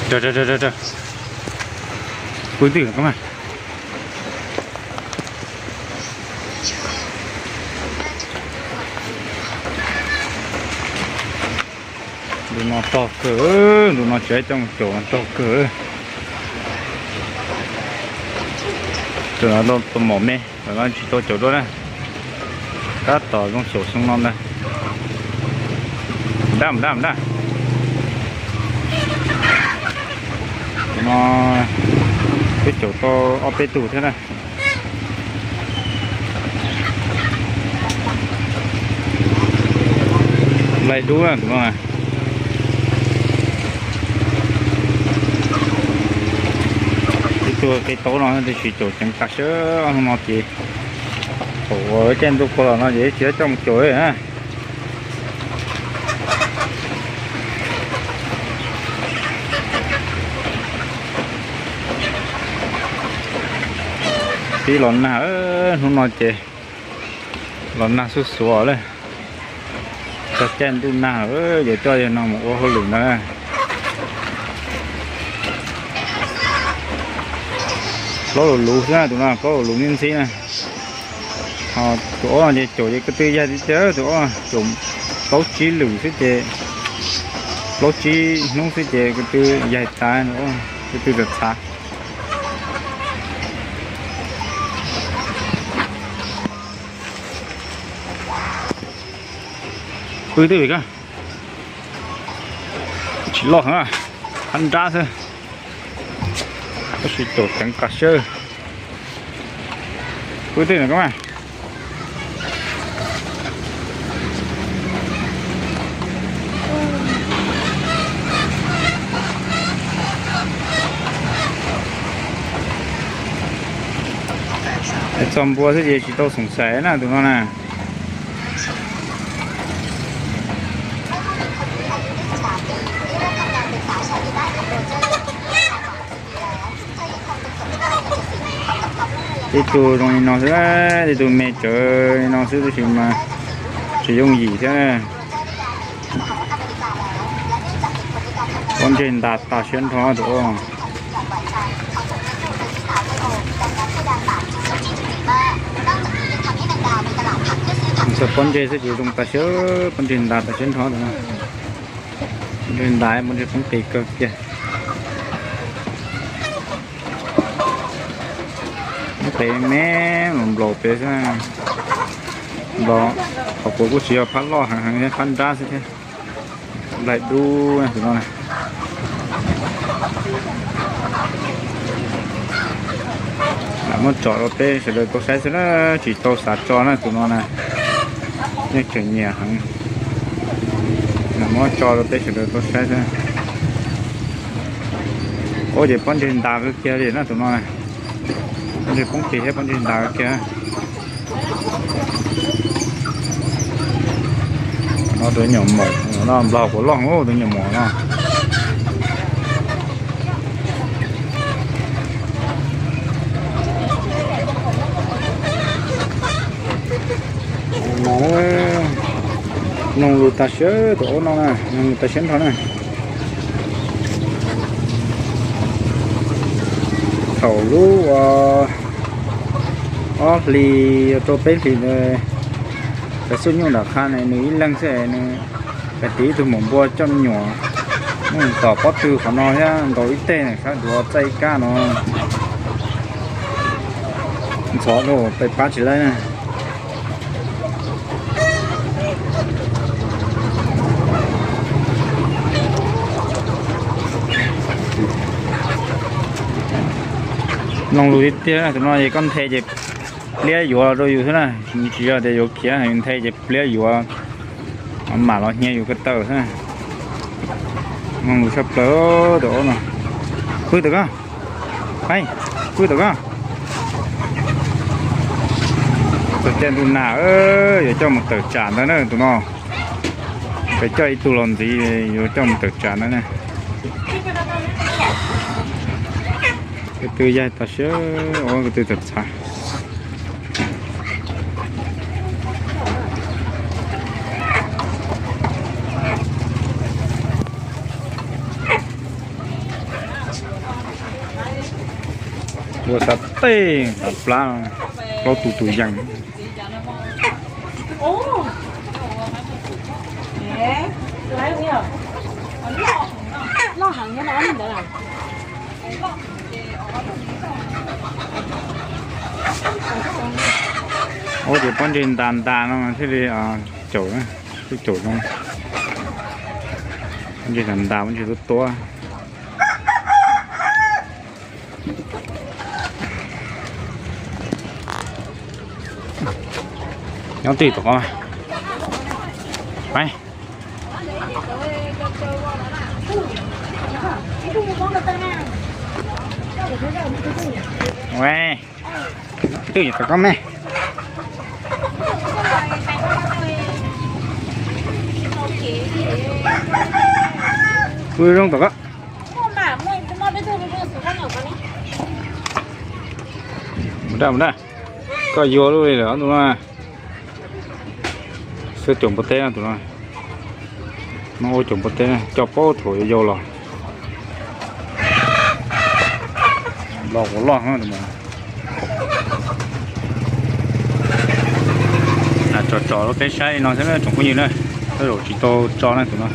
Rau, rau, rau, rau, rau. Pw twg koj mas. Ntu no tog kawg, ntu no tseem coj mus caum tog kawg. Tus no tau mom me, tus no tsis tau caum dua na. Tab tom zoo xyaum xyoo no ntag. Dab dab dab. Tus no twb caum tau ob peb tug thiab na. Nplaig dub tus no na. Ib tug qe taub no tiam sis caum ceev tas sab hnub no ces thaum ua caij ntuj qhua los no ces tsis coj mus caum li na. Pib los nag, hnub no ces los nag xuj xuav lawm. Txog caij ntuj nag lawm, yuav coj yawg no mus ua hauj lwm ntag. Plaub lus luv xwb na, tus no plaub lus luv ntxhib ntxhib na. Ho tus ob no ces caum ces ko tw yaig tiag tiag, tus ob caum plaub tsib lwm xwb ces, plaub tsib hnub xwb ces ko tw yaig tas, ko tw txav txav. Pw twb vim koj tsis loj heev, qab nrab xwb, tab sis caum ceev tas sab. Pw twb vim koj mas. Txog npua xwb ces tsis tau xoom xaiv na tus no na. Ib tug zoo li no xwb, ib tug me tsawv li no xwb tab sis mas tsis yooj yim thiab. Pob ntseg ntas tas siab nrho tus. Txog pob ntseg xwb ces zoo tas siab, pob ntseg ntas tas siab nrho tus no. Pob ntseg ntas, pob ntseg poob qis kawg kiag. Poob qis me, nplaum pem xwb. Nplaum, qhov kuv kuj tsis yog phab loj heev heev, phab nrab xwb thiab. Nplaig dub tus no na. Lam muab tso rau peb sawv daws tau saib xwb na, tsis tau xav tso na tus no na. Yeej tseem nyiam heev. Lam muab tso rau peb sawv daws tau saib xwb. Ua ces pob ntseg ntas kawg kiag li na tus no na. Pob ntseg poob qis thiab pob ntseg ntas kawg kiag. No tus nyuam maum no, nplaig kuv loj tus nyuam maum no. No, mloog lus tas siab tus aub no na, mloog lus tas siab nrho na. Thaum lub ob hlis rau peb hlis ntawd, cov xub nyuj nram qha ne nws ib leeg xwb, nws pem tiv ib tug maum npua coj me nyuam, nws tom pob tw qhov no thiab ntaus ib teg sab duav txaij ib kab no, ntxhov dhau pes pab tsis laib na. Mloog lus tiag tiag, tus no es koj nthe ces pliab yuav rau yus xwb na, tsis yog tias yuav khiav, yus nthe ces pliab yuav, mam los hnia yus ko taw xwb. Mloog lus tshaj plaws tus aub no. Pw tawm koj, pw tawm koj. Txog caij ntuj nag yuav coj mus tawm tsam ntawd na tus no. Peb coj ib tug los ntxiv yuav coj mus tawm tsam ntawd na. Ko tw yaig tas siab, ko tw txav txav. Ua xav tej xav plab, plaub tus tus yees. Ua ces pob ntseg ntas ntas no thiaj li caum, thiaj caum zoo. Pob ntseg ntas ntas, pob ntseg tuab tuab. Nyob twj ywm tom qab. Twj ywm tom qab me. Kuj zoo tom qab. Mus daj mus daj, koj yuav lub li lawm tus no. Xwb caum npua teb no tus no. Muab ua caum npua teb, coj paub thaum yau los. Los kuv loj. Tso tso lub teb saib li no xwb tsoom phooj ywg na. Tej zaum tsis tau tso na tus no.